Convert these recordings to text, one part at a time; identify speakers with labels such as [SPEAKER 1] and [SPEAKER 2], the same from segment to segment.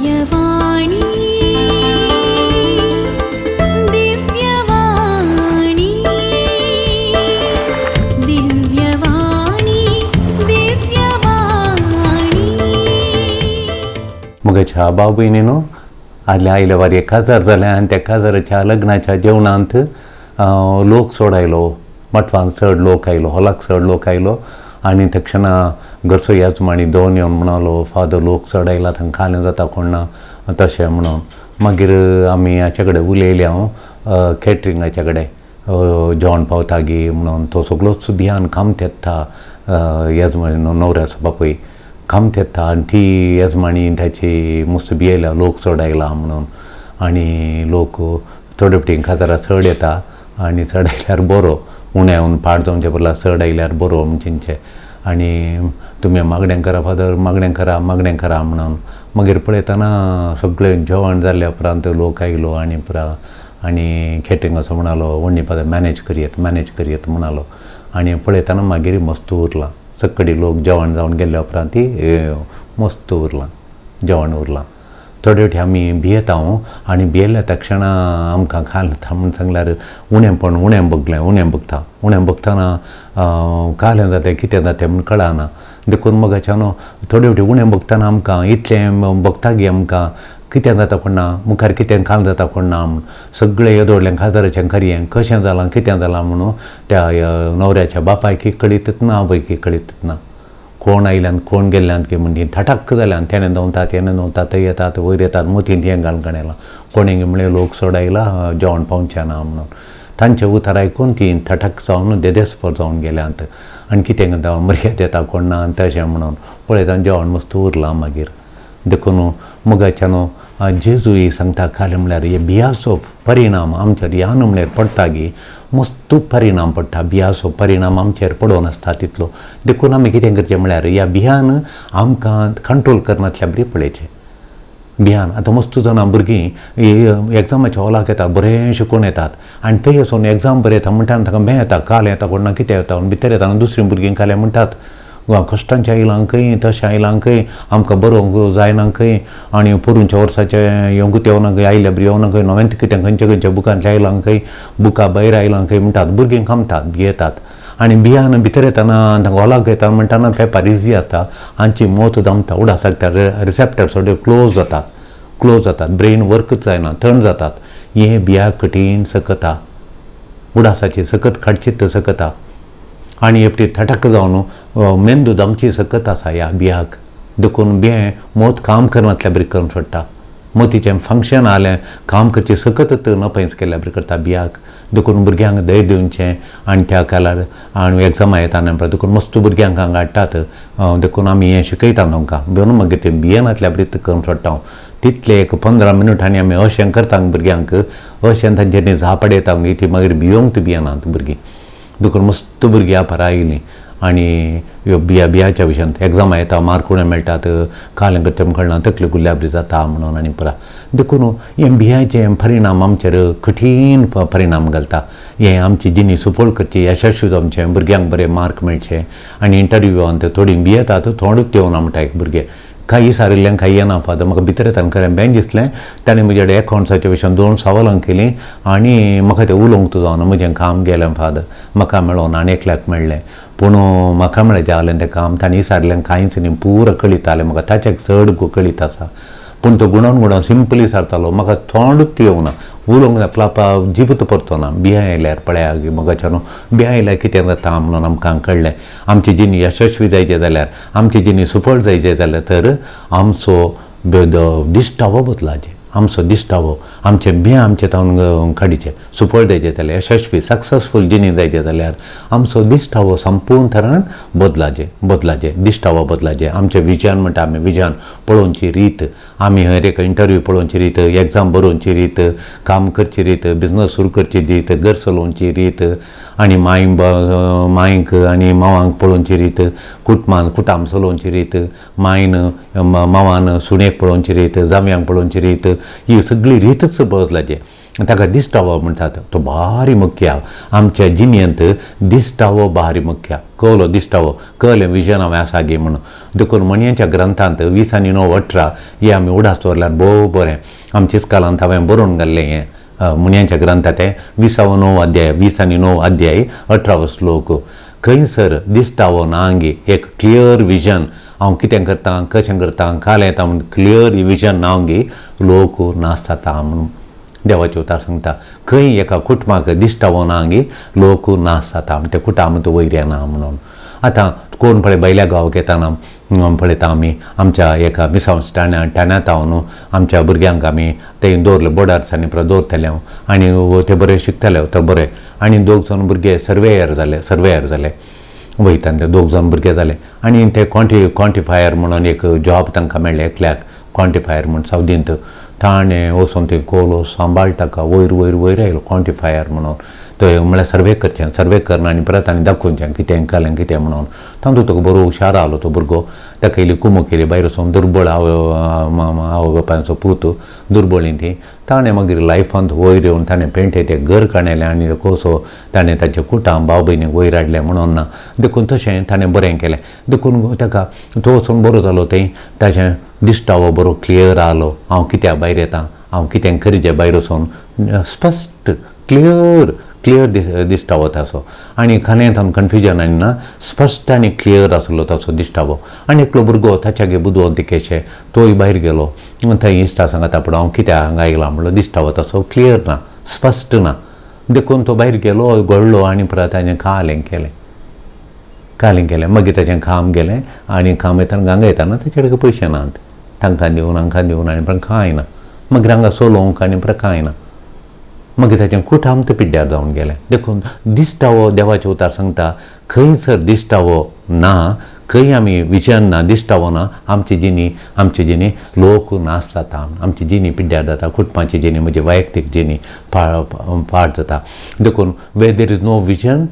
[SPEAKER 1] दिव्यवाणी, दिव्यवाणी, दिव्यवाणी, दिव्यवाणी.
[SPEAKER 2] मगाच्या बाबूने न्हू आदल्या आयल्या वारी काजार जालें आनी त्या काजाराच्या लग्नाच्या जेवणांत लोक चड आयलो, मठवान चड लोक आयलो, हॉलाक चड लोक आयलो. आनी तक्षणा घरचो येजमानी दोन येवन म्हणालो, फादर लोक चड आयला, थंय खालें जाता कोण ना तशें म्हणून. मागीर आमी हाचे कडेन उलयलें हांव कॅटरिंगाच्या कडेन, जेवण पावता गी म्हणून. तो सगळोच भियान कामत येता, येजमानी न्हवऱ्याचो बापूय कामत येता आनी ती येजमानी ताची मस्त भियेल्या लोक चड आयला म्हणून. आनी लोक थोडे फावटी काजारा चड येता आनी चड आयल्यार बरो, उणें येवन पाड जावचे बदला चड आयल्यार बरो म्हणचे. आनी तुमी मागणें करा फादर, मागणें करा, मागणें करा म्हणून. मागीर पळयतना सगळें जेवण जाल्ल्या उपरांत लोक आयलो आनी पुरा आनी कॅटरिंगाचो म्हणालो, व्हडली फादर मॅनेज करयत, मॅनेज करयत म्हणालो. आनी पळयतना मागीर मस्त उरलां, सकडी लोक जेवण जावन गेल्ल्या उपरांत ती मस्त उरलां, जेवण उरलां. थोडे फावटी आमी भियेता आनी भियेल्ल्या तक्षणा आमकां खाल म्हूण सांगल्यार उणेंपण उणें बगलें, उणें बगता, उणें बगतना कालें जातें कितें जातें म्हूण कळना. देखून मगाच्यान थोडे फावटी उणें बगतना आमकां इतलें बगता गी आमकां कितें जाता कोण ना, मुखार कितें काल जाता कोण ना म्हूण. सगळें येदोडलें काजाराचें खरें कशें जालां कितें जालां म्हणून त्या न्हवऱ्याच्या बापायक कळीतच ना, आवयक कळीतच ना. कोण आयल्यान कोण गेल्ल्यान की म्हण ती थटाक्क जाल्यान, तेणें दवता तेणें दवता, थंय येतात वयर येतात, मतींत हें घालून येयलां कोणें म्हणलें लोक चड आयला जेवण पावचें ना म्हणून. तांचें उतर आयकून ती थटक जावन देदेस्पर जावन गेल्यांत. आनी कितें करता मर्याद येता कोण ना तशें म्हणून पळयता जेवण मस्त उरलां मागीर. देखून मोगाच्यान जेजूय सांगता खालें म्हणल्यार हे बियाचो परिणाम आमचेर ह्या म्हणल्यार पडटा गी, मस्त परिणाम पडटा, बियाचो परिणाम आमचेर पडोन आसता तितलो. देखून आमी कितें करचें म्हणल्यार ह्या बियान आमकां कंट्रोल करनासल्या बरी पळयचें. भियान आतां मस्त जाणां भुरगीं एग्जामाच्या हॉलाक येता, बरें शिकून येतात आनी थंय वचून एग्जाम बरयता म्हणटा तांकां भंय येता, काल येता कोण ना कितें येता भितर येता आनी दुसरीं भुरगीं काल्यां म्हणटात कश्टांचें आयलां खंय, तशें आयलां खंय, आमकां बरोवंक जायना खंय, आनी पोरूंच्या वर्साचें येवंकूच येवना खंय, आयल्या बरी येवना खंय, नवेंच कितें खंयचे खंयच्या बुकांतलें आयलां खंय, बुका भायर आयलां खंय म्हणटात. भुरगीं खामतात, भियेतात आनी भियान भितर येतना तांकां हॉलाक येता म्हणटाना पेपर इजी आसता, आमची मोत जमता, उडासाक त्या रिसेप्टर सगळे क्लोज जातात, क्लोज जातात, ब्रेन वर्कच जायना, थंड जातात. हें बिया कठीण सकता, उडासाची सकत काडचीत सकता आनी एकटी थटक जावन मेंदू दमची सकत आसा ह्या बियाक. देखून बियें मोत काम करनासल्या बरी करून सोडटा, मोतीचें फंक्शन आलें काम करचें सकतच नपयस केल्ल्या बरी करता बियाक. देखून भुरग्यांक धैर्य दिवचें आनी त्या काळार आनी एग्जामा येता न्ही, देखून मस्त भुरग्यांक हांगा हाडटात. देखून आमी हें शिकयता तांकां, भिवन मागीर तें भियेनासल्या बरी करून सोडटा. तितले एक 15 मिनटांनी आमी अशें करता भुरग्यांक, अशें तांच्यांनी जाप येता ती मागीर भियोंक भियेनात भुरगीं. देखून मस्त भुरगीं आपार आयलीं आनी ह्यो बिया बियाच्या विशयांत एग्जामा येता, मार्क उणें मेळटात, कालें करता कळना, तकली गुल्ल्याबरी जाता म्हणून आनी पुरा. देखून हें बियाचें परिणाम आमचेर कठीण परिणाम घालता. हें आमची जिणी सुफळ करची, यशस्वी जावचें, भुरग्यांक बरे मार्क मेळचे आनी इंटरव्यूआन थोडीं भियेतात, थोडूच येवना म्हणटा एक भुरगें, कांय सारिल्ल्यान कांय येना फादर, म्हाका भितर येताना खरें बें दिसलें. ताणें म्हजे कडेन एकावंट्साच्या विशयान 2 सवालां केलीं आनी म्हाका तें उलोवंक जावना, म्हजें काम गेलें फादर, म्हाका मेळोना आनी एकल्याक मेळ्ळें, पूण म्हाका मेळचें जालें तें काम, ताणें विचारलें कांयच न्ही, पुरो कळीत जालें म्हाका, ताच्याक चड कळीत आसा, पूण तो गुणोन गुणोन सिंपली विचारतालो, म्हाका तोंडूच येवना, उलोवंक जाय प्लापा जिबूत परतो ना. बिया आयल्यार पळया मोगाच्यान बिया आयल्यार कितें जाता म्हणून आमकां कळ्ळें. आमची जिणी यशस्वी जायचें जाल्यार, आमची जिणी सुफळ जायचें जाल्यार तर आमचो दिश्टावो बदलाचें, आमचो दिश्टावो, आमचें बियां आमचें तावन काडीचें, सुफळ जायचें जाल्यार, यशस्वी सक्सेसफूल जिणी जायचें जाल्यार आमचो दिश्टावो संपूर्ण तरान बदलाचें, बदलाचें, दिश्टावो बदलाचें. आमचें विजन म्हणटा आमी, विजन पळोवची रीत, आमी हर एक इंटरव्यू पळोवची रीत, एग्जाम बरोवची रीत, काम करची रीत, बिजनस सुरू करची रीत, घर चलोवची रीत, आनी माय मायंक आनी मावांक पळोवची रीत, कुटमान कुटाम चलोवची रीत, मायन मावान सुणेक पळोवची रीत, जांवयांक पळोवची रीत, ही सगळी रीतच बदलाची. ताका दिश्टावो म्हणटात, तो भारी मुख्य आमच्या जिणेंत दिश्टावो भारी मुख्य. कळलो दिश्टावो, कळलें विजन हांवें आसा गे म्हणून. देखून म्हणयांच्या ग्रंथांत 20:9-18 हे आमी उडास दवरल्यार भोव बरें. आमच्या इस्कालांत हांवें बरोवन घाल्लें हें म्हणयांच्या ग्रंथांत तें 20 अध्याय, 20:9 अध्याय 18 श्लोक. खंयसर दिश्टावो ना आंगी, एक क्लियर विजन, हांव कितें करतां, कशें करतां, काल येता म्हूण क्लियर विजन ना आंगी, लोक नाश जाता म्हणून देवाचें उतर सांगता. खंय एका कुटुंबाक दिश्टावो ना आंगी, लोक नाश जाता, ते कुटुंब वयर येना म्हणून. आतां कोण पळय भायल्या गांवाक येताना पळयता आमी आमच्या एका मिसांव ठाण्यांत हांव न्हू आमच्या भुरग्यांक आमी ते दवरले बोर्डार दिसांनी परत दवरतले हांव आनी ते बरे शिकतले ते बरे. आनी दोग जाण भुरगे सर्वेयर जाले, सर्वेयर जाले वयता ते दोग जाण भुरगे जाले आनी ते क्वांटिफायर म्हणून एक जॉब तांकां मेळ्ळें एकल्याक, क्वांटिफायर म्हूण सावदींत. ताणें वचून ते कोलो सांबाळ ताका वयर वयर वयर आयलो क्वांटिफायर म्हणून. थंय म्हळ्यार सर्वे करचें, सर्वे करून आनी परत आनी दाखोवचें कितें घालें कितें म्हणून. तातूंत तुका बरो हुशार आसलो तो भुरगो, ताका इल्ली कुमो केली भायर वचून, दुर्बळ आवय बापायचो पूत, दुर्बळ ती. ताणें मागीर लायफांत वयर येवन ताणें पेंटे तें घर काडलें आनी कसो ताणें ताचें कुटां भाव भयणीक वयर हाडलें म्हणून ना. देखून तशें ताणें बरें केलें. देखून ताका तो वचून बरो जालो, थंय ताचें दिश्टावो बरो क्लियर आसलो, हांव कित्याक भायर येता, हांव कितें करीचें भायर वचून, स्पश्ट क्लियर क्लियर दिश्टावो ताचो. आनी खान्यांत आम कन्फ्युजन आनी ना, स्पश्ट आनी क्लियर आसलो ताचो दिश्टावो. आनी एकलो भुरगो ताच्यागे बुदवंत केशे तोय भायर गेलो, थंय इश्टा सांगता पूण हांव कित्याक हांगा आयला म्हणलो, दिश्टावो ताचो क्लियर ना, स्पश्ट ना. देखून तो भायर गेलो, घडलो आनी परत ताणें खालें केलें, खालें केलें. मागीर ताचें काम गेलें आनी काम येतना हांगा येताना ताचे कडेन पयशे नात, तांकां दिवन हांकां दिवन आनी परत कांय ना. मागीर हांगा सोलोवंक आनी परत कांय ना. मागीर ताचें कुटाम तें पिड्ड्यार जावन गेलें. देखून दिश्टावो देवाचें उतर सांगता, खंयसर दिश्टावो ना, खंय आमी विजन ना, दिश्टावो ना, आमची जिणी, आमची जिणी लोक नाश जाता, आमची जिणी पिड्ड्यार जाता, कुटुंबाची जिणी, म्हजी वैयक्तीक जिणी पाड जाता. देखून where there is no vision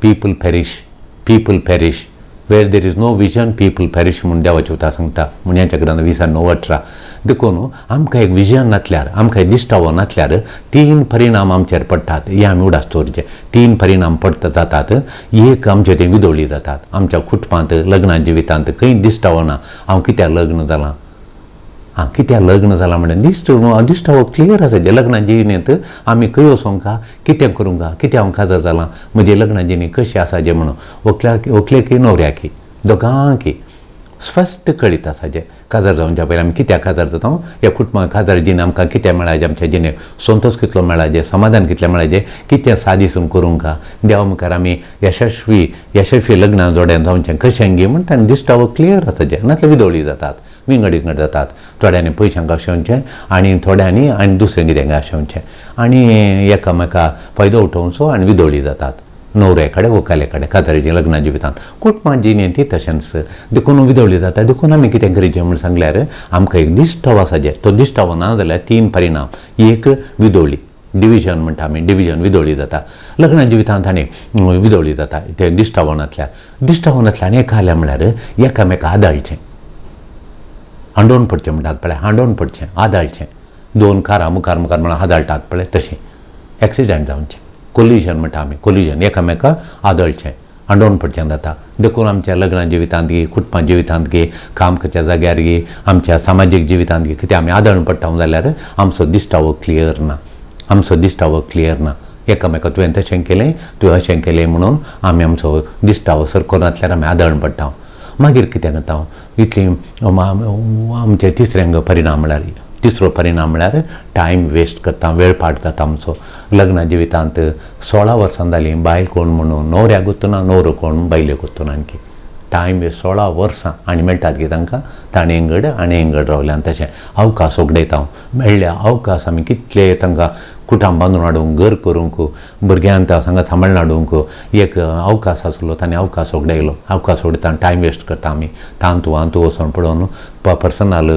[SPEAKER 2] people perish, people perish. Where there is no vision people perish म्हूण देवाचें उतर सांगता म्हणयांच्या ग्रंथ 20:9-18. देखून आमकां एक विजन नासल्यार, आमकां एक दिश्टावो नासल्यार तीन परिणाम आमचेर पडटात, हे आमी उडास दवरचे. तीन परिणाम पडटा जातात. एक, आमचे ते विदोळी जातात आमच्या कुटुंबांत, लग्ना जिवितांत खंय दिश्टावो ना, हांव कित्याक लग्न जालां, हांव कित्याक लग्न जालां म्हणून दिश्टावो क्लियर आसा. जे लग्ना जिणेंत आमी खंय वचोंक, कितें करूंक, कित्याक हांव काजार जालां, म्हजी लग्ना जिणी कशी आसा जें म्हणून व्हंकल्याक, व्हंकलेकी न्हवऱ्याकी दोगांकी स्पश्ट कळीत आसा. जें काजार जावच्या पयलीं आमी कित्याक काजार जाता, ह्या कुटुंबाक काजार जिणे आमकां कितें मेळाचें, आमच्या जिणेक संतोश कितलो मेळाचें, समाधान कितलें मेळाचें, कितें सादिसून करूंक देवा मुखार आमी यशस्वी यशस्वी लग्ना जोड्यान जावचें कशें गी म्हूण ताणें दिश्टावो क्लियर आसा. जें नातल्यार विदोळी जातात, विंगड विंगड जातात. थोड्यांनी पयशांक आशेवचें आनी थोड्यांनी आनी दुसरें कितें आशेवचें आनी एकामेका फायदो उठोवचो आनी विदोळी जातात न्हवऱ्या कडेन व्हंकले कडेन काजारीच्या लग्ना जिवितांत. कुटुंबां जिणें ती तशेंच. देखून विदोळी जाता. देखून आमी कितें करीचें म्हूण सांगल्यार आमकां एक दिश्टावो आसा जे, तो दिश्टावो ना जाल्यार तीन परिणाम. एक, विदोळी, डिविजन म्हणटा आमी, डिविजन विदोळी जाता लग्ना जिवितांत आनी विदोळी जाता ते दिश्टावो नासल्यार. दिश्टावो नासल्यार आनी एकाल्या म्हळ्यार एकामेका आदाळचें, हांडोवन पडचें म्हणटात पळय, हांडोवन पडचें, आदाळचें. दोन कारां मुखार मुखार म्हणून आदाळटात पळय तशें एक्सिडंट जावचें, कोलिजन म्हणटा आमी, कोलिजन, एकामेका आदळचें, हांडोवन पडचें जाता. देखून आमच्या लग्ना जिवितांत गी, कुटुंबा जिवितांत गी, काम करच्या जाग्यार गी, आमच्या सामाजीक जिवितांत गी कितें आमी आदळून पडटा जाल्यार आमचो दिश्टावो क्लियर ना, आमचो दिश्टावो क्लियर ना. एकामेका तुवें तशें केलें, तुवें अशें केलें म्हणून आमी आमचो दिश्टावो सारको नासल्यार आमी आदळून पडटा. मागीर कितें करता इतली आमचे तिसरें परिणाम म्हळ्यार, तिसरो परिणाम म्हळ्यार टायम वेस्ट करता, वेळ पाड जाता आमचो. लग्ना जिवितांत 16 वर्सां जालीं बायल कोण म्हणून न्हवऱ्याक गोत्तना, न्हवरो कोण बायलेक गोत्तना, आणखी टायम वेस्ट 16 वर्सां आनी मेळटात की तांकां ताणें इंगड आनी इंगड रावल्यान तशें अवकाश उगडयता. मेळ्ळ्या अवकाश आमी कितले तांकां कुटां बांदून हाडूंक, घर करूंक, भुरग्यांक हांगा सांबाळून हाडूंक एक अवकाश आसलो, ताणें अवकाश उगडायलो. अवकाश उडयता, टायम वेस्ट करता आमी, तांतू हांतू वचोन पळोवन पर्सनल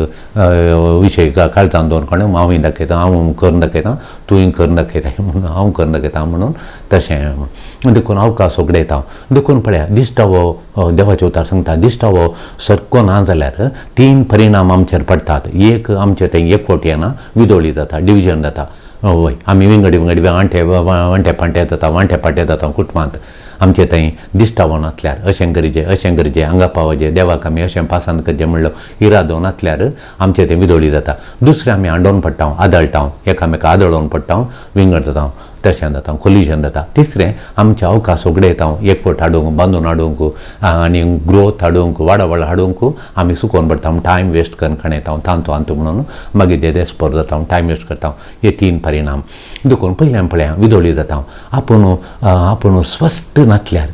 [SPEAKER 2] विशय काळजान दवरून कोणें हांवूय दाखयता, हांव करून दाखयता, तूंय करून दाखयता म्हणून, हांव करून दाखयता म्हणून तशें. देखून अवकाश उगडयता. देखून पळया दिश्टावो देवाचें उतर सांगता, दिश्टावो सारको ना जाल्यार तीन परिणाम आमचेर पडटात. एक, आमचें तें एकवट येना, विदोळी जाता, डिविजन जाता. वय आमी विंगड विंगड वांटे वांटे पांटे जाता, वांटे पांटे जाता कुटुंबांत. आमचे थंय दिश्टावो नासल्यार अशें करचें अशें करचें हांगा पावचें देवाक आमी अशें पासांत करचें म्हणलो इरादो नासल्यार आमचें तें विदोळी जाता. दुसरें आमी आंडोवन पडटा, आदळटा, एकामेका आदळोवन पडटा, विंगड जाता, तशें जाता, कोलिजन जाता. तिसरें आमचे अवकाश उगडयता, एकवट हाडूंक, बांदून हाडूंक आनी ग्रोथ हाडूंक, वाडावळ हाडूंक आमी सुकोवन पडटा, टायम वेस्ट करून खणयता, तांतू आंतू म्हणून मागीर ते देस्पोर जाता, टायम वेस्ट करता. हे तीन परिणाम. देखून पयल्यान पळया विदोळी जाता. आपूण आपूण स्वस्थ नासल्यार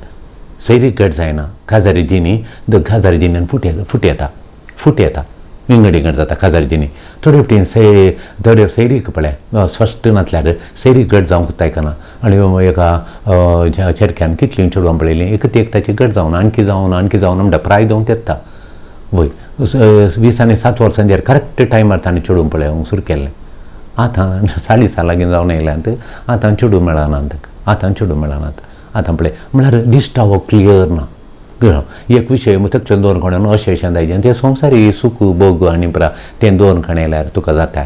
[SPEAKER 2] सैरीक घट जायना. काजारी जिनी काजारी जिन्यान फूट फूट येता, फूट येता, विंगड विंगड जाता काजारी जिनी. थोडे फावटी थोडे सैरीक पळय स्पश्ट नासल्यार सैरीक घट जावंक आयकना. आनी एका चेरक्यान कितलीं चेडवां पळयलीं, एक ती एक ताची घट जावन आणखी जावन आणखी जावन म्हणटा प्राय जावन येता. वय 20 आनी 7 वर्सांचेर करेक्ट टायमार ताणें चेडूं पळय सुरू केल्लें. आतां 40 लागीं जावन येयल्यात, आतां चेडूं मेळनात, आतां चेडूं मेळनात. आतां पळय म्हळ्यार दिश्टावो क्लियर ना. एक विशय तकलेन दवरून कोणें अशें अशें जायजें तें संवसारी सूख भोग आनी प्रा तें दवरून खणयल्यार तुका जाता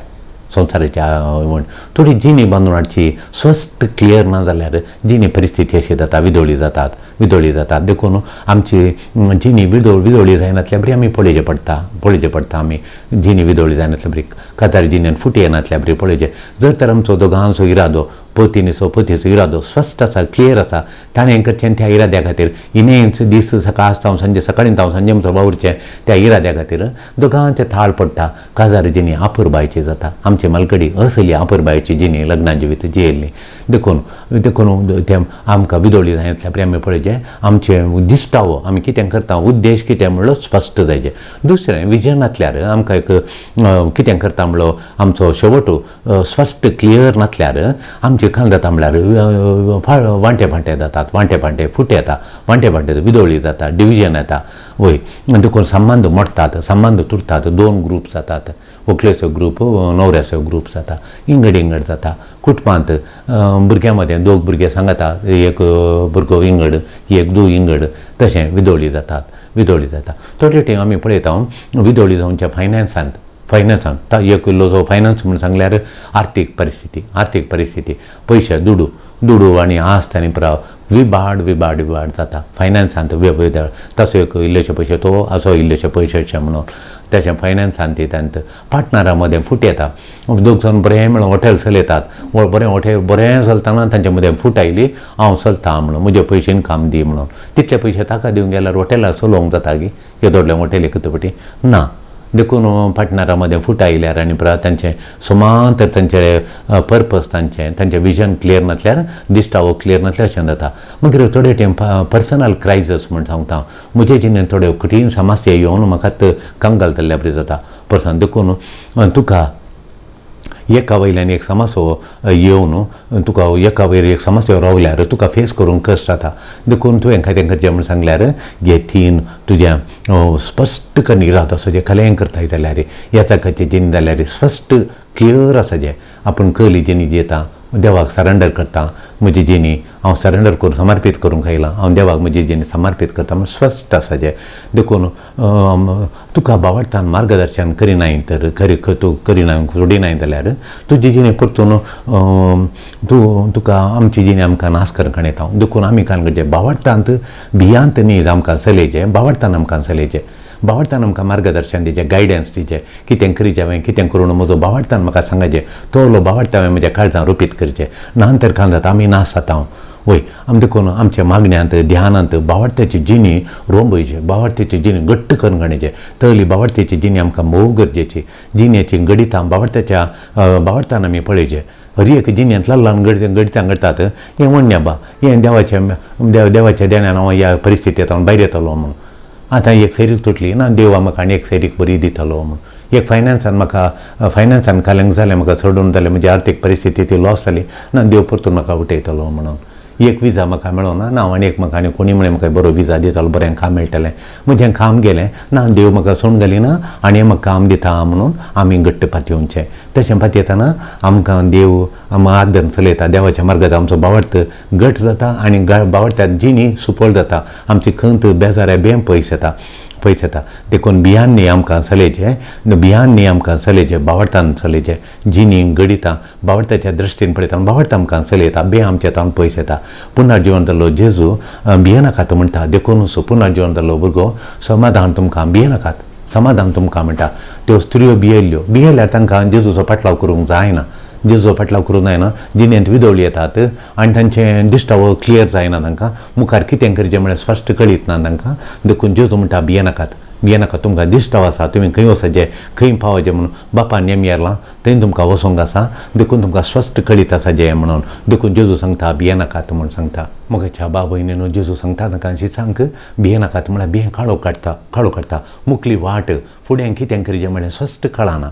[SPEAKER 2] संवसाराच्या म्हण. थोडी जिणी बांदून हाडची स्वस्थ क्लियर ना जाल्यार जिणी परिस्थिती अशी जाता, विदोळी जातात, विदोळी जातात. देखून आमची जिणी विदोळी जायनातल्या बरी आमी पळोवचें पडटा, पळोवचें पडटा. आमी जिणी विदोळी जायनातल्या बरी, काजारी जिणेन फुटी येनातल्या बरी पळोवचें. जर तर आमचो दोगांचो इरादो, पतीचो पतीचो इरादो स्पश्ट आसा, क्लियर आसा, ताणें करचें त्या इराद्या खातीर इनेच दीस सकाळ आसता सांजे सकाळीं हांव सांजे म्हणसर वावुरचें त्या इराद्या खातीर दोगांचे थाळ पडटा. काजार जिणी आपुरबायची जाता. आमची मालकडी असली आपुरबायची जिणी लग्ना जिवीत जियेल्ली. देखून देखून तें आमकां विदोळी जायनातल्या बरी आमी पळोवचें आमचें दिश्टावो आमी कितें करता, उद्देश कितें म्हणलो स्पश्ट जायचें. दुसरें विजन नासल्यार आमकां एक कितें करता म्हणलो आमचो शेवट स्पश्ट क्लियर नासल्यार आमचें काल जाता म्हणल्यार वांटे फांटे जातात, वांटे फांटे फूट येता, वांटे फांटे विदोळी जाता, डिविजन येता. वय देखून संबंद मोडटात, संबंद तुटतात, दोन ग्रूप जातात, व्हंकलेचो ग्रूप न्हवऱ्याचो ग्रूप जाता, इंगड इंगड जाता. कुटुंबांत भुरग्यां मदें दोग भुरगे सांगता, एक भुरगो इंगड, एक दू इंगड, तशें विदोळी जातात, विदोळी जाता. थोडे टायम आमी पळयता विदोळी जावच्या फायनान्सांत, फायनान्सांत एक इल्लोसो फायनान्स म्हूण सांगल्यार आर्थीक परिस्थिती, आर्थीक परिस्थिती, पयशे दुडू दुडू आनी आस्त आनी प्रा विबाड विबाड विबाड जाता फायनान्सांत. तसो एक इल्लेशे पयशे तो असो इल्लेशे पयशे अशें म्हणून तशें फायनान्सांत तांत पार्टनरां मदें फूट येता. दोग जाण बरें म्हणून हॉटेल चलयतात, बरें हॉटेल बरें चलतना तांचे मदें फूट आयली, हांव चलता म्हणून म्हजे पयशेन काम दी म्हणून तितले पयशे ताका दिवंक गेल्यार हॉटेलार चलोवंक जाता गी येदोडलें हॉटेल एक फावटी ना. देखून पार्टनरां मदें फूट आयल्यार आनी परत तांचें समांतर तांचे पर्पस तांचें तांचें विजन क्लियर नासल्यार, दिश्टावो क्लियर नासल्यार अशें जाता. मागीर थोडे टायम पर्सनल क्रायसीस म्हूण सांगता, म्हजे जिणेंत थोड्यो कठीण समस्या येवन म्हाका कंगाल जाल्ल्या बरी जाता पर्सन. देखून तुका एका वयल्यान एक समस्या येवन तुका एका वयर एक समस्या रावल्यार तुका फेस करूंक कश्ट जाता. देखून तुवें कितें करचें म्हूण सांगल्यार हे तीन तुजें स्पश्ट करून इरादो आसा जें कलें करताय जाल्यार याचाकाचें जिणी जाल्यार स्पश्ट क्लियर आसा जें आपूण कहली जिणी जियेता, देवाक सरेंडर करता, म्हजी जिणी हांव सरेंडर करून समर्पीत करूंक आयलां, हांव देवाक म्हजी जिणी समर्पीत करता म्हूण स्पश्ट आसा जें. देखून तुका बावडटान मार्गदर्शन करिनाय तर तूं करिनाय सोडिनाय जाल्यार तुजी जिणी परतून तूं तुका आमची जिणी आमकां नाश करूंक येता. देखून आमी कांय करचें बावडटांत भियांत न्ही आमकां चलयचें, बावडटान आमकां चलयचें, बावडटान आमकां मार्गदर्शन दिचें, गायडन्स दिचें, कितें करचें हांवें कितें करून म्हजो बावडटान म्हाका सांगचें, तो बावडटा हांवें म्हज्या काळजान रोपीत करचें. ना तर कांय जाता आमी नाश जाता. वय आमी देखून आमच्या मागण्यांत ध्यानांत बावडट्याची जिणी रोंबयची, बावडट्याची जिणी घट्ट करून काडचे. तली बावडट्याची जिणी आमकां भोव गरजेची. जिणेची गणितां बावडट्याच्या बावडटान आमी पळयचें. हर एक जिणेंत ल्हान ल्हान गणितां घडटात हें म्हणणें बा हें देवाच्या देवाच्या देण्यान हांव ह्या परिस्थितींत हांव भायर येतलो म्हणून. आतां एक सैरीक तुटली ना देव म्हाका आनी एक सैरीक बरी दितलो म्हणून. एक फायनान्सान म्हाका फायनान्सान कालेंक जालें म्हाका चडून जालें म्हजी आर्थीक परिस्थिती ती लॉस जाली ना देव परतून म्हाका उठयतलो म्हणून. एक विजा म्हाका मेळोना ना आनी एक म्हाका आनी कोणी म्हळें म्हाका बरो विजा दितालो बरें काम मेळटलें, म्हजें काम गेलें ना देव म्हाका सोडून घालिना आनी म्हाका काम दिता म्हणून आमी घट्ट पातयेवचें. तशें पातयेतना आमकां देव आमकां हात धरून चलयता, देवाच्या मार्गार आमचो बावडत घट जाता आनी बावडत्यात जिणी सुपळ जाता, आमची खंत बेजाराय बें पयस येता. पयस येता. देखून भियान न्ही आमकां चलयचें, भियान न्ही आमकां चलयचें, बावडतान चलयचें. जिणी घडिता बावडताच्या दृश्टीन पळयता, बावडता आमकां चलयता, बे आमच्या तावन पयस येता. पुनर्जिवन जाल्लो जेजू भियेनाकात म्हणटा. देखूनच पुनर्जिवन जाल्लो भुरगो समाधान तुमकां, भियेनाकात, समाधान तुमकां म्हणटा. त्यो स्त्रियो भियेल्ल्यो, भियेल्यार तांकां जेजूचो पाटलाव करूंक जायना, जेजूचो पाटलाव करूंक जायना. जिणेंत विदोळी येतात आनी तांचें दिश्टावो क्लियर जायना, तांकां मुखार कितें करचें म्हळ्यार स्पश्ट कळीत ना तांकां. देखून जेजू म्हणटा भियेनाकात, भियेनाकात, तुमकां दिश्टाव आसा, तुमी खंय वचचें, खंय पावचें म्हणून बापान नेम येरलां थंय तुमकां वचोंक आसा, देखून तुमकां स्पश्ट कळीत आसा जें म्हणून. देखून जेजू सांगता भियेनाकात म्हूण सांगता. मोगाच्या बा भयणीनो, जेजू सांगता तांकां शिसांक भियेनाकात म्हळ्यार भियें काळो काडटा, काळो काडटा, मुकली वाट फुडें कितें करचें म्हळ्यार स्पश्ट कळना,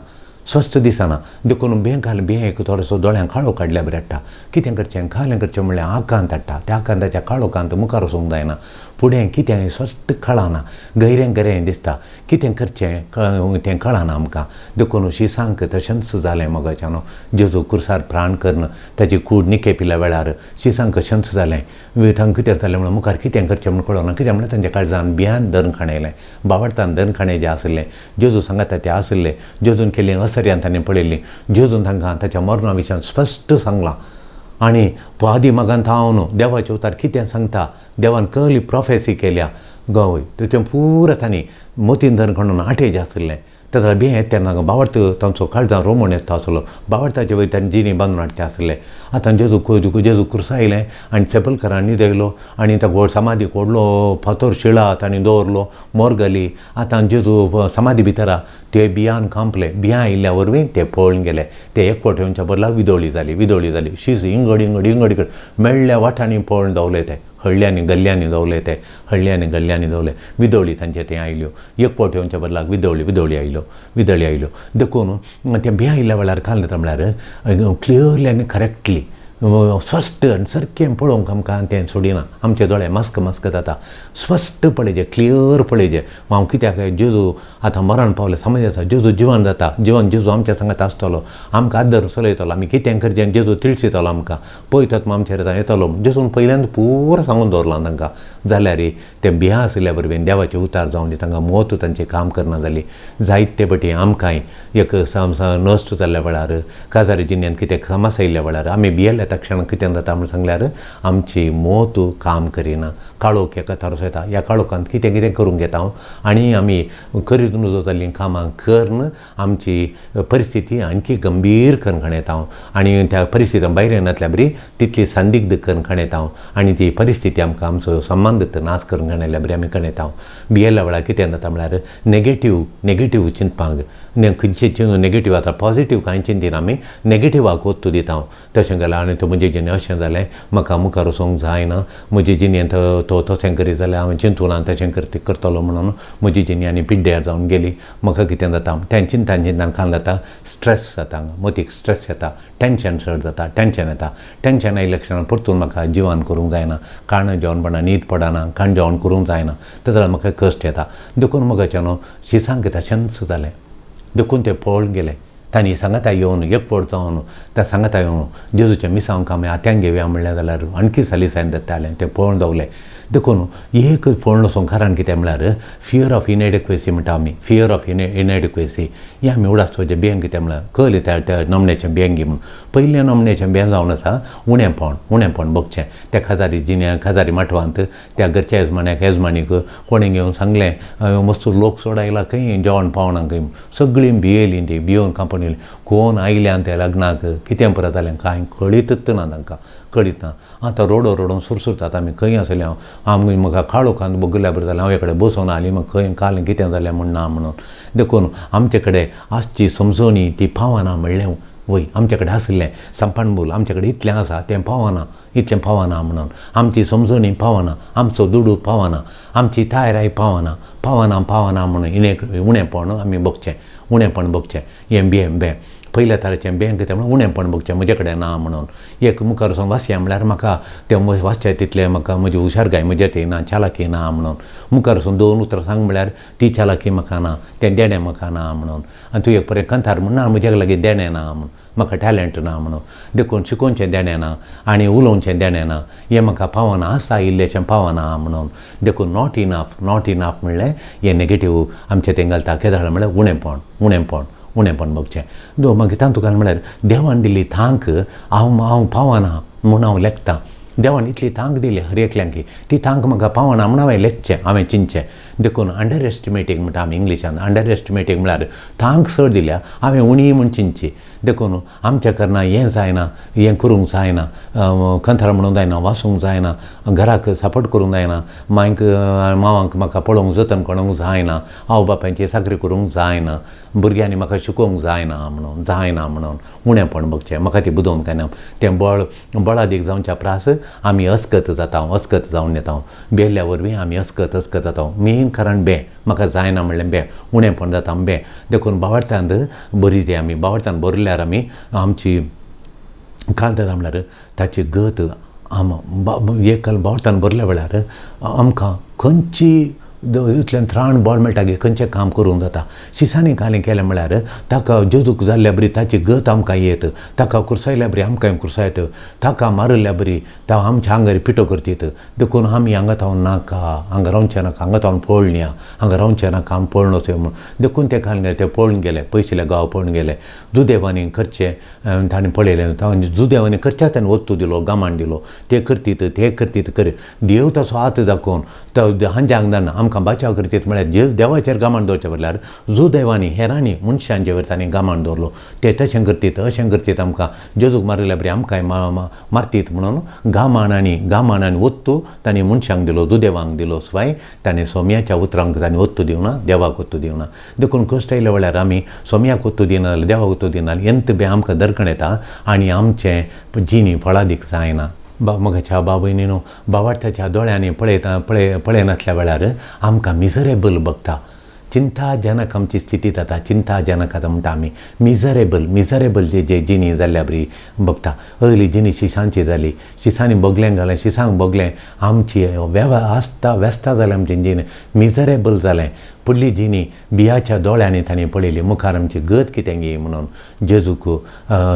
[SPEAKER 2] स्पश्ट दिसना. देखून भियें घाल, भियें एक थोडोसो दोळ्यांक काळो काडल्या बरें हाडटा. कितें करचें कालें करचें म्हणल्यार आकांत हाडटा, त्या आकांताच्या काळोखांत मुखार वचूंक जायना, फुडें कितें स्पश्ट कळना, गैरें गैरें दिसता, कितें करचें तें कळना आमकां. देखून शिसांक तशेंच जालें मोगाच्यानो. जेजू कुर्सार प्राण करून ताची कूड निकेपिल्या वेळार शिसांक तशेंच जालें. तांकां कितें जालें म्हणून मुखार कितें करचें म्हूण कळना, कितें म्हणल्यार तांच्या काळजान भियान धरून खाणयलें, बावडतान धरून खाणें जें आशिल्लें जेजू सांगता तें आशिल्लें. जेजून केल्लीं असर्यान ताणें पळयल्लीं, जेजून तांकां ताच्या मरणा विशयान स्पश्ट सांगलां. आनी आदी मागान थावन देवाचे उतार कितें सांगता, देवान कहली प्रोफेसी केल्या गवय तें पुरा तांणी मोतीन धरून खणून आठेज आशिल्लें. ताका भियें येता तेन्ना बावडत तांचो काळजां रोमण येता आसलो, बावडताचे वयर तांणी जिणी बांदून हाडचें आसलें. आतां जेजू जेजू कुर्सा आयलें आनी सेपलकरान न्हिदयलो आनी ताका समाधीक व्हडलो फातर शिळा तांणी दवरलो, मोर्ग घाली. आतां जेजू समाधी भितर ते बियान कांपले, बियां आयिल्ल्या वरवीं ते पळून गेले. ते एकवट येवच्या बदला विदोळी जाली, विदोळी जाली. शीस इंगड इंगड इंगड इंगड मेळ्ळ्या वाठांनी पळून धांवले ते, हळ्ळ्यांनी गल्ल्यांनी धांवले ते, हळ्ळ्यांनी गल्ल्यांनी धांवले. विदोळी तांचे थंय आयल्यो, एकवट येवच्या बदलाक विदोळी विदोळी आयल्यो, विदोळी आयल्यो. देखून ते बियां आयिल्ल्या वेळार काल जाता म्हळ्यार क्लियरली आनी करेक्टली स्पश्ट आनी सारकें पळोवंक आमकां तें सोडिना, आमचे दोळे मास्क मास्क जाता. स्पश्ट पळयचें, क्लियर पळयचें. हांव कित्याक जेजू आतां मरण पावलें समज आसा, जेजू जिवन जाता, जिवन जेजू आमच्या सांगात आसतलो, आमकां आदर चलयतलो, आमी कितें करचें जेजू तिळसितलो आमकां, पळयतात आमचेर येतलो. जेजून पयल्यान पुरो सांगून दवरलां तांकां. जाल्यार ते भियां आशिल्ल्या वरवीं देवाचे उतार जावन तांकां मोत तांचें काम करना जाली. जायते पटी आमकांय एक नश्ट जाल्ल्या वेळार, काजारी जिन्यान कितें समस्या आयिल्ल्या वेळार आमी भियेल्या त्या क्षणाक कितें जाता म्हूण सांगल्यार आमची मोत काम करिना, काळोख एका थारोसो येता. ह्या काळोखांत कितें कितें करूंक येता हांव आनी आमी करीत नजो जाल्लीं कामां करून आमची परिस्थिती आणखी गंभीर करून खणयता हांव आनी त्या परिस्थिती भायर येनातल्या बरी तितली संदिग्ध करून खणयता हांव आनी ती परिस्थिती आमकां आमचो संबंद नाश करून खणयल्या बरी आमी खणयता हांव. भियेल्ल्या वेळार कितें जाता म्हळ्यार नेगेटीव नेगेटीव चिंतपाक, खंयचे नेगेटीव आतां पॉजिटीव कांय चिंतिना आमी, नेगेटिवाक वत्तू दिता हांव. तशें जाल्यार आनी तो म्हजे जिणें अशें जालें, म्हाका मुखार वचोंक जायना, म्हजे जिणेंत तो तशें करीत जाल्यार हांवें चिंतूना तशें करतलो म्हणून म्हजी जिणी आनी पिड्ड्यार जावन गेली. म्हाका कितें जाता तें चिंतान चिंतान खाल जाता, स्ट्रेस जाता, मतीक स्ट्रेस येता, टेंशन चड जाता, टेंशन येता. टेंशन आयिल्ल्या क्षणान परतून म्हाका जिवन करूंक जायना, काण जेवण पडना, न्हीद पडना, काण जेवण करूंक जायना, तें जाल्यार म्हाका कश्ट येता. देखून म्हाका न्हू शिसांक तशेंच जालें, देखून ते पळोवन गेले. तांणी सांगाता येवन एकवट जावन त्या सांगाता येवन जेजूच्या मिसांक आमी आत्यांक घेवया म्हणलें जाल्यार आणखी सालिसायन जातालें, तें पळोवन धांवलें. देखून एक पळोवन वचोंक कारण कितें म्हळ्यार फियर ऑफ इनएडिक्वेसी म्हणटा आमी, फियर ऑफ इनएडिक्वेसी हें आमी उडासचें बियें कितें म्हळ्यार कळ्ळें त्या त्या नमण्याचें बियें म्हणून. पयलें नमण्याचें बियें जावन आसा उणेंपण, उणेंपण भोगचें. त्या खाजारी जिन्या खाजारी माटवांत त्या घरच्या येजमान्याक येजमानीक कोणें घेवन सांगलें मस्त लोक चड आयला खंय जेवण पावना खंय, सगळीं भियेलीं तीं, भियोवन कांपण येयलीं. कोण आयल्यान त्या लग्नाक कितें परत जालें कांय कळीतच ना तांकां, कळीत ना. आतां रोडो रोडोन सुरसुरतात आमी खंय आसले हांव, आमी म्हाका काळोखांत बगल्या बरें जालें, हांव एकडे बसोन आली म्हाका खंय काल कितें जालें म्हूण ना म्हणून. देखून आमचे कडेन आसची समजोणी ती पावना म्हणलें वय, आमचे कडेन आशिल्लें संपाणबूल आमचे कडेन इतलें आसा तें पावना, इतलें पावना म्हणून आमची समजोणी पावना, आमचो दुडू पावना, आमची तयाराय पावना, पावना पावना म्हणून इणे उणेपण आमी भोगचें, उणेपण भोगचें. हें बियें बें पयल्या तरेचें बँक तें म्हणल्यार उणेंपण भोगचें म्हजे कडेन ना म्हणून. एक मुखार वचून वाचया म्हणल्यार म्हाका तें वाचचें तितलें म्हाका म्हजी हुशारकाय म्हजे ती ना, चालाकी ना म्हणून. मुखार वचून दोन उतरां सांग म्हणल्यार ती चालाकी म्हाका ना, तें देणें म्हाका ना म्हणून. आनी तूं एक बरें कंतार म्हणना म्हज्या लागीं देणें ना म्हणून, म्हाका टॅलंट ना म्हणून. देखून शिकोवचें देणें ना आनी उलोवचें देणें ना, हें म्हाका पावना, आसा इल्लेशें पावना म्हणून. देखून not enough, not enough म्हणलें हें नेगेटीव आमचें तें घालता. केदाळ म्हणल्यार उणेंपण, उणेंपण, उणेंपण भोगचें. मागीर तातूंत म्हणल्यार देवान दिल्ली तांक हांव हांव पावना म्हूण हांव लेखतां. देवान इतली तांक दिली हर एकल्यांक, ती तांक म्हाका पावना म्हूण हांवें लेखचें, हांवें चिंतचें. देखून अंडर एस्टिमेटींग म्हणटा आमी इंग्लिशान. अंडर एस्टिमेटींग म्हळ्यार तांक चड दिल्या हांवें उणी म्हूण चिंतची. देखून आमच्या कारणान हें जायना, हें करूंक जायना, कंथार म्हणूंक जायना, वाचूंक जायना, घराक सपोर्ट करूंक जायना, मांयक मावांक म्हाका पळोवंक जतन करूंक जायना, आवय बापायची चाकरी करूंक जायना, भुरग्यांनी म्हाका शिकोवंक जायना म्हणून, जायना म्हणून उणेंपण भोगचें. म्हाका ती बुदोवन काय ना. तें बळ बळादीक जावच्या प्रास आमी अस्कत जाता, अस्कत जावन येता. बेल्ल्या वरवीं आमी अस्कत अस्कत जाता. मेन कारण बें, म्हाका जायना म्हणलें बें, उणेंपण जाता बें. देखून बावडटांत बरी जी आमी बावडटान बरल्यार आमी आमची काल जाता म्हणल्यार ताची गत आम एक काल बावडटान भरल्या वेळार आमकां खंयची इतल्यान त्राण बळ मेळटा की खंयचें काम करूंक जाता. शिसांनी कालें केलें म्हळ्यार ताका जेजूक जाल्ल्या बरी ताची गत आमकां येत, ताका कुर्सायल्या बरी आमकां कुर्सायत, ताका मारिल्ल्या बरी ता आमच्या आंगार पिठो करतीत. देखून आमी हांगा थावन नाका, हांगा रावचें नाका, हांगा थावन पळोवया, हांगा रावचें नाका, आमी पळोवन वचया म्हूण. देखून ते खाल गेले, ते पळोवन गेले, पयशिल्ल्या गांव पळोवन गेले. जुदेवांनी करचें ताणें पळयलें, जुदेवांनी करच्या ताणें वत्तू दिलो, गामान दिलो, ते करतीत ते करतीत कर. देव तसो हात दाखोवन तो हांच्या आंगदान आमकां बाचाव करतीत म्हळ्यार जे देवाचेर गामान दवरचें म्हणल्यार जुदेवांनी हेरांनी मनशांचे वयर तांणी गामान दवरलो. ते तशें करतीत अशें करतीत, आमकां जेजूक मारिल्ल्या बरी आमकांय मारतीत म्हणून गामान आनी गामान आनी वत्तू तांणी मनशांक दिलो, जुदेवांक दिलो. स्वाय ताणें सोम्याच्या उतरांक तांणी वत्तू दिवना, देवाक वत्तू दिवना. देखून कश्ट आयल्या वेळार आमी सोम्याक वत्तू दिना जाल्यार देवाक वत्तू दिना एंत बी आमकां दरकण येता आनी आमचें जिणी फळादीक जायना. मगाच्या बाबयनीनो बावार्थाच्या दोळ्यांनी पळयता पळयनासल्या वेळार आमकां मिजरेबल बघता, चिंताजनक आमची स्थिती जाता. चिंताजनक आतां म्हणटा आमी मिजरेबल, मिजरेबल जे जे जिणी जाल्ल्या बरी बघता. अयली जिणी शिसांची जाली, शिसांनी बोगलें घालें, शिसांक बोगलें, आमची आस्ता व्यस्ता जालें, आमची जिणी मिजरेबल जालें. फुडली जिणी बियाच्या दोळ्यांनी तांणी पळयली, मुखार आमची गत कितें गी म्हणून. जेजूक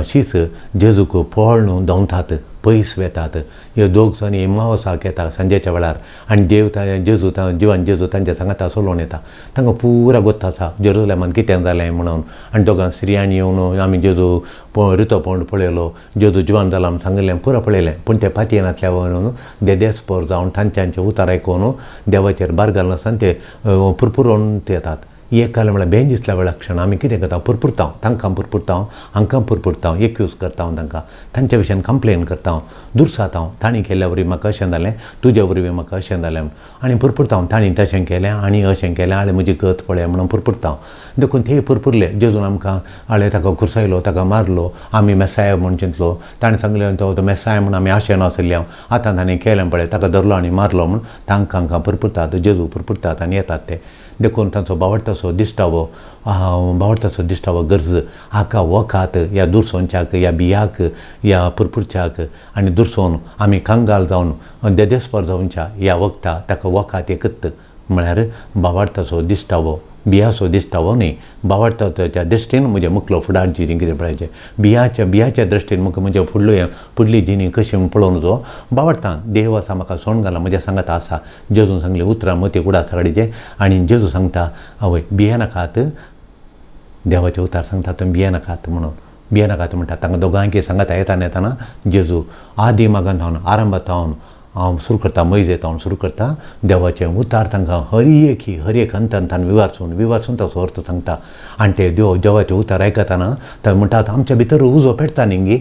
[SPEAKER 2] शीस जेजूक पळोवन धांवतात, पयस वेतात. ह्यो दोग जाण एमावसाक येता सांजेच्या वेळार आनी देव जेजू जिवान जेजू तांच्या सांगाता चलोवन येता. तांकां पुरा गोत्त आसा जेरुजलेमान कितें जालें म्हणून. आनी दोगां स्त्रियांनी येवन आमी जेजू रितो पोंड पळयलो, जेजू जिवान जाला म्हूण सांगिल्लें, पुरा पळयलें. पूण ते पातयेनातल्या म्हणून देदेस्पोर जावन तांच्यांचे उतार आयकून देवाचेर भार घालनासतना ते पुरपुरोवन येतात. एक काल म्हळ्यार बें दिसल्या वेळार क्षण आमी कितें करता, पुरपुरता, तांकां पुरपुरता, हांकां पुरपुरता, एक्यूज करता, तांकां तांच्या विशयान कंप्लेन करता, दुर्साता, तांणी केल्ल्या वरवीं म्हाका अशें जालें, तुज्या वरवीं म्हाका अशें जालें आनी पुरपुरता, तांणी तशें केलें आनी अशें केलें, आनी म्हजी गत पळय म्हणून पुरपुरता. देखून ते पुरपुरले. जेजून आमकां आळे ताका खुर्सायलो, ताका मारलो, आमी मेसाय म्हूण चिंतलो, ताणें सांगलें तो मेसाय म्हूण आमी आशेन आशिल्ले, आतां ताणें केलें पळय, ताका धरलो आनी मारलो म्हूण तांकां हांकां पुरपुरतात, जेजू पुरपुरतात आनी येतात ते. देखून तांचो बावडटाचो दिश्टावो, बावडटाचो दिश्टावो गरज हाका वखात ह्या दुरसोनच्याक, ह्या बियाक, ह्या पुरपुरच्याक आनी दुरसोन आमी कंगाल जावन देदेस्पर जावच्या ह्या वखता ताका वखात एकत म्हळ्यार बावडटाचो दिश्टावो, बियाचो दिश्टावो न्ही, बावडटाच्या दृश्टीन म्हजें मुखलो फुडार जिणी कितें पळयचें, बियाच्या बियाच्या दृश्टीन म्हाका म्हजें फुडलो फुडली जिणी कशी म्हूण पळोवन जो बावडटा. देव आसा म्हाका सोण घाला, म्हज्या सांगात आसा. जेजून सांगलें उतरां मती उडास काडीचें आनी जेजू सांगता आवय बियेनाकात, देवाचें उतार सांगता तुमी बियेनाकात म्हणून, बियेनाकात म्हणटा. तांकां दोगांयकी सांगाता येताना येताना जेजू आदी मागान थावन आरंभात थावन हांव सुरू करता, मैजे हांव सुरू करता देवाचें उतार तांकां हर एक हर एक अंतान विवारसून विवारसून ताचो अर्थ सांगता. आनी ते देव देवाचें उतार आयकतना ते म्हणटात आमच्या भितर उजो पेटता न्ही गी,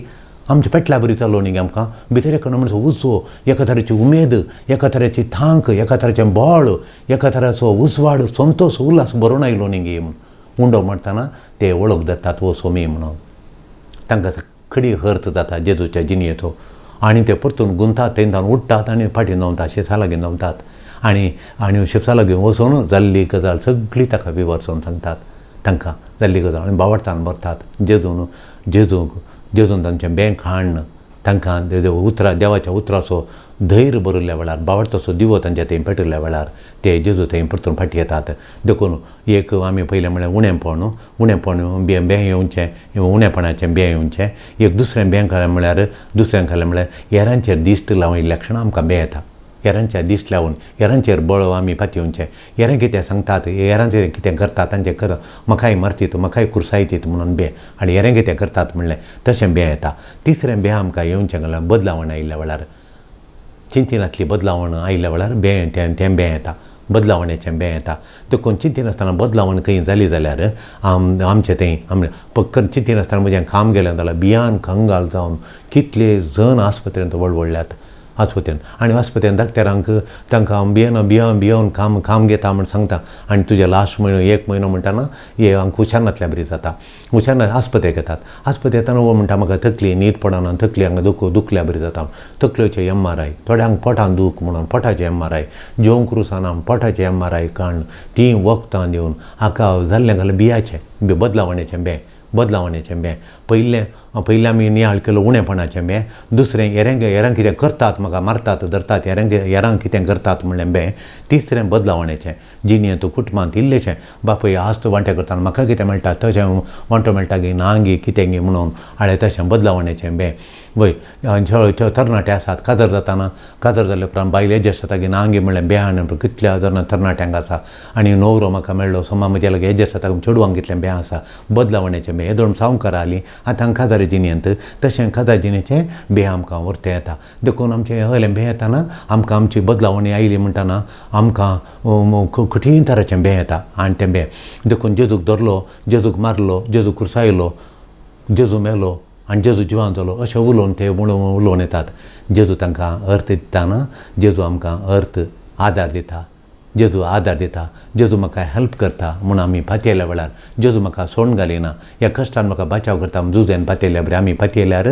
[SPEAKER 2] आमच्या पेटल्या बरी चलो न्ही गे, आमकां भितर एका म्हणसो उजो, एका तरेची उमेद, एका तरेची तांक, एका तरेचें बळ, एका तरेचो उजवाड, संतोश, उल्हास भरून आयलो न्ही गे म्हूण उंडो मारतना ते वळख धरतात हो सोमी म्हणून. तांकां खडी हर्थ जाता जेजूच्या जिणेचो आनी ते परतून गुंतात, थंय जावन उठ्ठात आनी फाटीं धांवतात, शेसा लागीं धांवतात आनी आनी शेपसा लागीं वचून जाल्ली गजाल सगळी ताका विवरसून सांगतात. तांकां जाल्ली गजाल आनी बावडटान मरतात. जेजून जेजूंक जेजून तांचें बें खाण तांकां उतरां देवाच्या उतराचो धैर्य भरिल्ल्या वेळार बावडटाचो दिवो तांच्या थंय पेटयल्ल्या वेळार ते जेजू थंय परतून फाटीं येतात. देखून एक आमी पयलें म्हळ्यार उणेंपण, उणेंपण बें बें येवचें, उणेपणाचें बें येवचें. एक दुसरें बें खालें म्हळ्यार दुसरें खालें म्हळ्यार हेरांचेर दिश्ट लायिल्ल्या क्षणा आमकां बें येता. हेरांचेर दिश्ट लावन हेरांचेर बळ आमी पातयेवचें, हेरां कितें सांगतात, हेरांचें कितें करतात तांचें कर, म्हाकाय मरतीत म्हाकाय कुर्सायतीत म्हणून बें, आनी हेरां कितें करतात म्हणलें तशें बें येता. तिसरें बें आमकां येवचें घाल्यार बदलावण आयिल्ल्या वेळार, चिंतिनातली बदलावण आयिल्ल्या वेळार बें तें तें बें येता, बदलावणेचें बें येता. देखून चिंतिनासतना बदलावण खंय जाली जाल्यार आमचें थंय आम चिंतिनासतना म्हजें काम गेलें जाल्यार भियान कंगाल जावन कितले जण आस्पत्रेंत वळवळ्ळ्यात आस्पत्रेन. आनी आस्पत्रेन डाक्टरांक तांकां भियेन भियोन भियोन काम काम घेता म्हण सांगता आनी तुजें लास्ट म्हयनो एक म्हयनो म्हणटाना हे हांकां हुशार नासल्या बरी जाता, हुशार आस्पत्रेक येतात. आस्पत्रेक येतना वो म्हणटा म्हाका तकली न्हीद पडना, तकली हांगा दुखल्या बरी जाता, तकलेचे MRI, थोड्यांक पोटान दूख म्हणून पोटाचें MRI, जेवंक रुसाना पोटाचें MRI काडून तीं वखदां दिवन हाका जाल्लें घालें बियाचें बदलावणेचें बें, बदलावणेचें बें. पयलें पयलें आमी नियाळ केलो उणेपणाचें बें, दुसरें हेरांक हेरांक कितें करतात म्हाका मारतात धरतात हेरांक हेरांक कितें करतात म्हणलें बें, तिसरें बदलावणेचें जिणेंत कुटुंबांत इल्लेशें बापूय आज तूं वांटे करता म्हाका कितें मेळटा तशें वांटो मेळटा गी ना गी कितें गी म्हणून हाडलें तशें बदलावणेचें बें. वय तरणाटे आसात काजार जाताना काजार जाल्या उपरांत बायल एडजस्ट जाता गी ना गी म्हणलें बें आनी कितल्या जाणां तरणाट्यांक आसा आनी न्हवरो म्हाका मेळ्ळो सोमा म्हज्या लागीं एडजस्ट जाता चेडवांक कितलें बें आसा, बदलावणेचें बें. येदोळ सावकार आली आतां काजार जिणेंत तशें काजार जिणेचें बें आमकां व्हरतें येता. देखून आमचें हयलें बें येताना आमकां आमची बदलावणी आयली म्हणटाना आमकां कठीण तराचें बें येता आनी तें बें. देखून जेजूक धरलो, जेजूक मारलो, जेजूक कुर्सायलो, जेजू मेलो आनी जेजू जिवान जालो अशें उलोवन ते उलोवन येतात. जेजू तांकां अर्थ दिताना जेजू आमकां अर्थ आदार दिता, जेजू आदार दिता, जेजू म्हाका हेल्प करता म्हूण आमी पातयेल्या वेळार जेजू म्हाका सोडून घालिना, ह्या कश्टान म्हाका बचाव करता म्हूण जुजेन पातयेल्या बरें आमी पातयेल्यार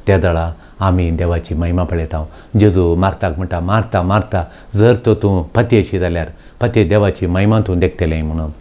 [SPEAKER 2] त्या दळा आमी देवाची महिमा पळयता. जेजू मार्ताक म्हणटा मारता मारता जर तर तूं पातयेशी जाल्यार पातये देवाची महिमा तूं देखतलें म्हणून.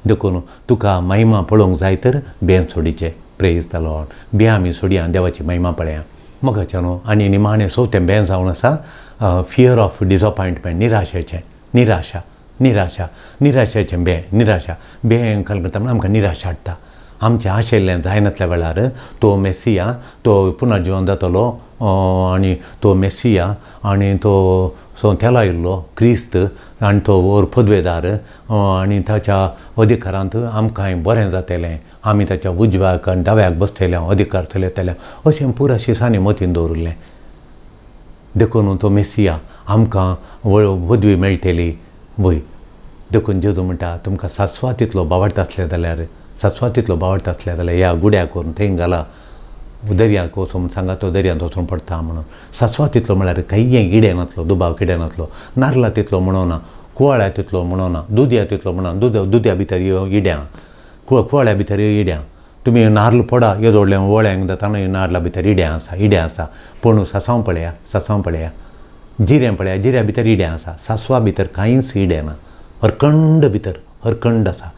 [SPEAKER 2] देखून तुका महिमा पळोवंक जाय तर बें सोडीचें. प्रेज the Lord. बें आमी सोडया देवाची महिमा पळया. मोगाच्यानो आनी निमाणें चवथें बें जावन आसा फियर ऑफ डिसअपॉयंटमेंट, निराशेचें, निराशा, निराशा, निराशेचें बें, निराशा बें खाल करता म्हणल्यार आमकां निराशा हाडटा. आमचें आशिल्लें जायनातल्या वेळार तो मेसिया तो पुनर्जिवन जातलो आनी तो मेसिया आनी तो सोंथेला आयिल्लो क्रिस्त आनी तो व्हड पदवेदार आनी ताच्या अधिकारांत आमकांय बरें जातलें, आमी ताच्या उजव्याक आनी दाव्याक बसतले, अधिकार चलयतले अशें पुरा शिसांनी मतीन दवरिल्लें. देखून तो मेसिया आमकां पदवी मेळटली वय. देखून जेजू म्हणटा तुमकां सासवातींतलो बावडटा आसलें जाल्यार, सासवातींतलो बावडटा आसलें जाल्यार ह्या गुड्याक व्हरून थंय घाला, दर्यांत वचून म्हूण सांगा तो दर्यांत वचून पडटा म्हणून. सासवातींतलो म्हळ्यार कांय किडें नातलो, दुबाव किडें नातलो, नारला तितलो म्हणोना, कुवाळ्या तितलो म्हणोना, दुदया तितलो म्हणोना, दुदया भितर इड्यां, कुवाळ्या भितर इड्यां, तुमी नार्ल पडा येदोडलें वळ्यांक जाता न्हय नार्ला भितर इड्यां आसा, इड्यां आसा, पूण सासांव पळया, सासांव पळया, जिरें पळया, जिऱ्या भितर इड्यां आसा, सासवा भितर कांयच इडें ना, हरखंड भितर हरखंड आसा.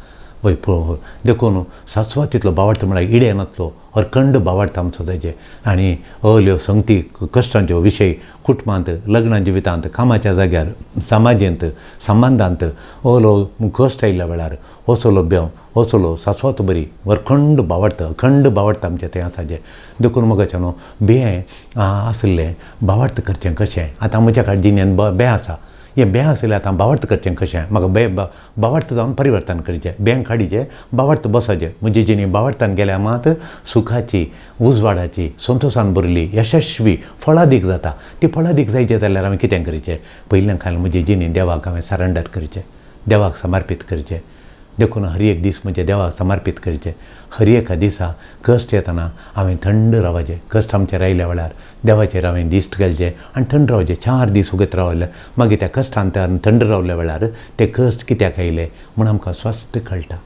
[SPEAKER 2] वय पळोवंक देखून सासवा तितलो बावडटा म्हळ्यार इडें नातलो, हरखंड बावडटा आमचो तेजे. आनी अहल्यो संगती कश्टांच्यो विशय कुटुंबांत, लग्न जिवितांत, कामाच्या जाग्यार, समाजेंत, संबंदांत अहलो कश्ट आयिल्ल्या वेळार असलो बेव असलो सासवात बरी वरखंड बावडटा, अखंड बावडटा आमचें तें आसा जें. देखून मोगाच्या न्हू बें आसलें बावडटा करचें कशें, आतां म्हज्या काडे जिणेंत बें आसा, हें बें आसलें आतां बावडटा करचें कशें, म्हाका बें बावडटा जावन परिवर्तन करचें, बें काडीचें बावडटा बसचें, म्हजी जिणी बावडटान गेल्यार मात सुखाची, उजवाडाची, संतोशान भरिल्ली, यशस्वी, फळादीक जाता. ती फळादीक जायचें जाल्यार हांवें कितें करचें, पयल्यान खाल म्हजी जिणी देवाक हांवें सरेंडर करचें, देवाक समर्पीत करचें. देखून हर एक दीस म्हज्या देवाक समर्पीत करचें. हर एका दिसा कश्ट येतना हांवें थंड रावचें, कश्ट आमचेर आयिल्ल्या वेळार देवाचेर हांवें दिश्ट घालचें आनी थंड रावचें. 4 दीस उगत रावलें मागीर त्या कश्टान थंड रावल्या वेळार ते कश्ट कित्याक आयले म्हूण आमकां स्पश्ट कळटा.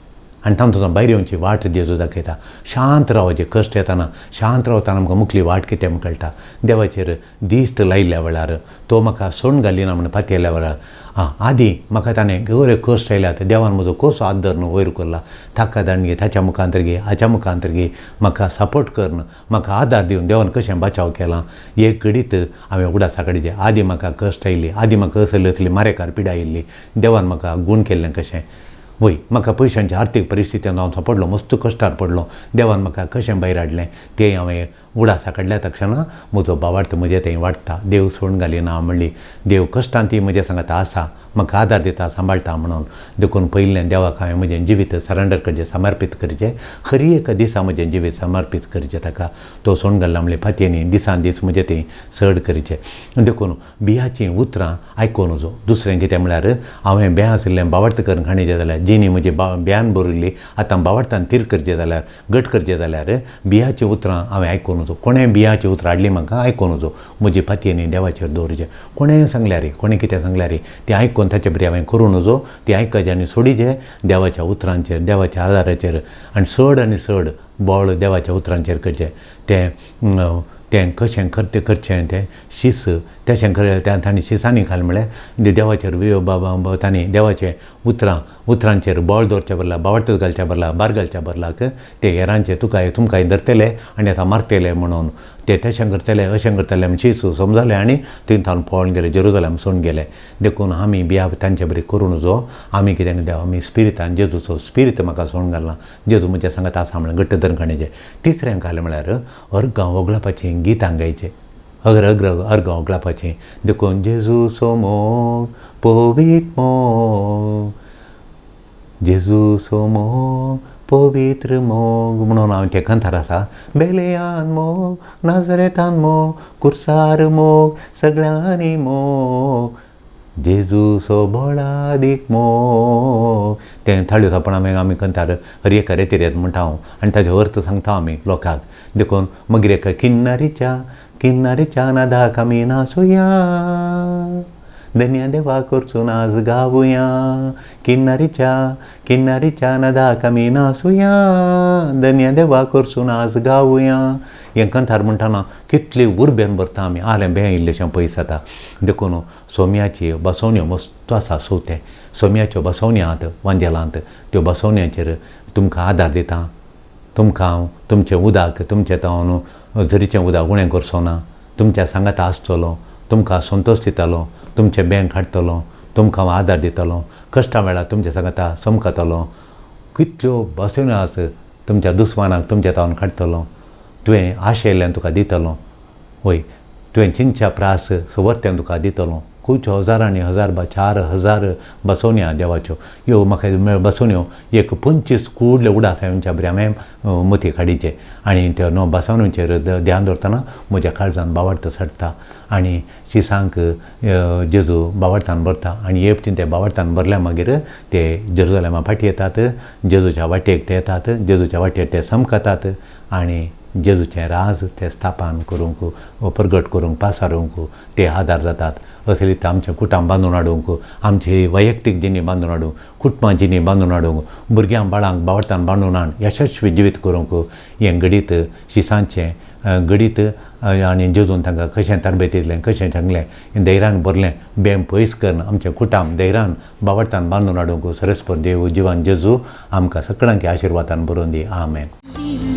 [SPEAKER 2] आनी तातूंत भायर येवची वाट जेजू दाखयता. शांत रावचें, कश्ट येताना शांत रावतना आमकां मुखली वाट कितें म्हण कळटा. देवाचेर दिश्ट लायिल्ल्या वेळार तो म्हाका सोडून घालिना म्हण पातयेल्या वेळार आं आदीं म्हाका ताणें बरे कश्ट आयल्यात, देवान म्हजो कसो हात धरून वयर करला, ताका दाणगे ताच्या मुखांतर गे हाच्या मुखांतर गे म्हाका सपोर्ट करून म्हाका आदार दिवन देवान कशें बचाव केला एक घडीत हांवें उगडासा काडचें. आदीं म्हाका कश्ट आयिल्ली, आदीं म्हाका असली असली मारेकार पिडा आयिल्ली, देवान म्हाका गूण केल्लें कशें. वय म्हाका पयशांची आर्थीक परिस्थितीन हांव सांपडलो, मस्त कश्टार पडलो, देवान म्हाका कशें भायर हाडलें तें हांवें उगडासा काडल्या तक्षणा म्हजो भावार्थ म्हजें थंय वाडटा. देव सोडून घालिना म्हणली, देव कश्टान ती म्हज्या सांगाता आसा, म्हाका आदार दिता, सांबाळटा म्हणून. देखून पयलें देवाक हांवें म्हजें जिवीत सरेंडर करचें, समर्पीत करचें. हर एका दिसा म्हजें जिवीत समर्पीत करचें ताका, तो सोडून घालना म्हणलें फातयेनी दिसान दीस म्हजें थंय चड करचें. देखून बियाचीं उतरां आयकूं नजो. दुसरें कितें म्हळ्यार हांवें बें आशिल्लें भावार्थ करून खाणीचें जाल्यार जिणी म्हजी ब्यान बरयल्ली आतां भावार्थान तीर करचें जाल्यार घट करचें जाल्यार बियाचीं उतरां हांवें आयकूं नजो. कोणें बियाचीं उतरां हाडलीं म्हाका आयकूं नजो, म्हजी फातयेनी देवाचेर दवरचें. कोणें सांगल्यार कोणें कितें सांगल्यार तें आयकून ताचे बरी हांवें करूं नजो, ती आयकचें आनी सोडीचें देवाच्या उतरांचेर, देवाच्या आदाराचेर आनी चड बळ देवाच्या उतरांचेर करचें. तें तें कशें करचें करचें तें शीस तशें तांणी शिसांनी घाल म्हळ्यार देवाचेर बाबा तांणी देवाचें उतरां उतरांचेर बळ दवरच्या बदला, भावार्थ घालच्या बदला, बार घालच्या बदलाक ते हेरांचे तुका तुमकां धरतले आनी आतां मारतले म्हणून ते तशें करतले अशें करतले म्हण शीस समजले आनी थंय थावन पळोवन गेले, जेरुजलेम सोडून गेले. देखून आमी बिया तांचे बरी करूं नजो. आमी कितें देव आमी स्पिरितान जेजूचो स्पिरीत म्हाका सोडून घालना, जेजू म्हज्या सांगात आसा म्हणल्यार घट्ट धरून काडचें. तिसरें घालें म्हळ्यार अर्गां वगळापाचीं गितां गायचें, अग्र अग्र अर्गां वगळापाचीं. देखून जेजूचो मोग पवित्र मोग, जेजूचो मोग पवित्र मोग म्हणून हांव तें कांतार आसा. बेलयान मोग, नाजरेतान मोग, कुर्सार मोग, सगळ्यांनी मोग, जेजूचो बळादीक मोग. तें थाळयो थापण आमी आमी कांतार हर एका रेतिरेत म्हणटा हांव आनी ताजो अर्थ सांगता आमी लोकांक. देखून मागीर एका किन्नरीच्या किन्नरीच्या नादाक आमी नाचुया, धन्या देवा करचो नाच गावया, किन्नरीच्या किन्नरीच्या नादाक आमी नाचुया, धन्या देवा करचो नाच गावया. हें कांतार म्हणटना कितली उर्बेन भरता आमी, आलें बें इल्लेशें पयस जाता. देखून सोम्याची बसवण्यो मस्त आसा, सोते सोम्याच्यो बसवण्यो आहात वांजेलांत, त्यो बसवण्यांचेर तुमकां आदार दिता. तुमकां हांव तुमचें उदक तुमचें तावन झरीचें उदक उणें करचो ना, तुमच्या सांगाता आसतलो, तुमकां संतोश दितलो, तुमचें बँक हाडटलो, तुमकां हांव आदार दितलो, कश्टां वेळार तुमच्या सांगाता समकतलो, कितल्यो बसवण्यो आसा तुमच्या दुस्मानाक तुमच्या तावन काडटलो, तुवें आशेल्ल्यान तुका दितलो, वय तुवें चिंतच्या प्रास सवर्त्यान तुका दितलो. खुबच्यो हजारांनी हजार 4000 बसवण्यो आहा देवाच्यो. ह्यो म्हाका बसवण्यो एक 25 कुडले उडास हांवें बरें हांवें मोती काडीचे आनी त्या न्हू बसवण्यांचेर ध्यान दवरतना म्हज्या काळजान भावार्थ चडटा आनी शिसांक जेजू भावार्थान भरता आनी एकटीन ते भावार्थान भरल्या मागीर ते जेरुजलेमा फाटी येतात, जेजूच्या वाटेक ते येतात, जेजूच्या वाटेर ते समकतात आनी जेजूचें राज ते स्थापन करूंक प्रगट करूंक पासारूंक ते आदार जातात. अशे रितीन आमचें कुटुंब बांदून हाडूंक, आमची वैयक्तीक जिणी बांदून हाडूंक, कुटुंबां जिणी बांदून हाडूंक, भुरग्यां बाळांक भावार्थान बांदून हाड यशस्वी जिवीत करूंक हें घडीत शिसांचें घडीत आनी जेजून तांकां कशें तरबेत दिलें, कशें सांगलें, धैर्यान भरलें, बेम पयस करून आमचें कुटुंब धैर्यान भावार्थान बांदून हाडूंक सरस्पत देव जिवान जेजू आमकां सगळ्यांक आशिर्वादान भरून दी. आमेन.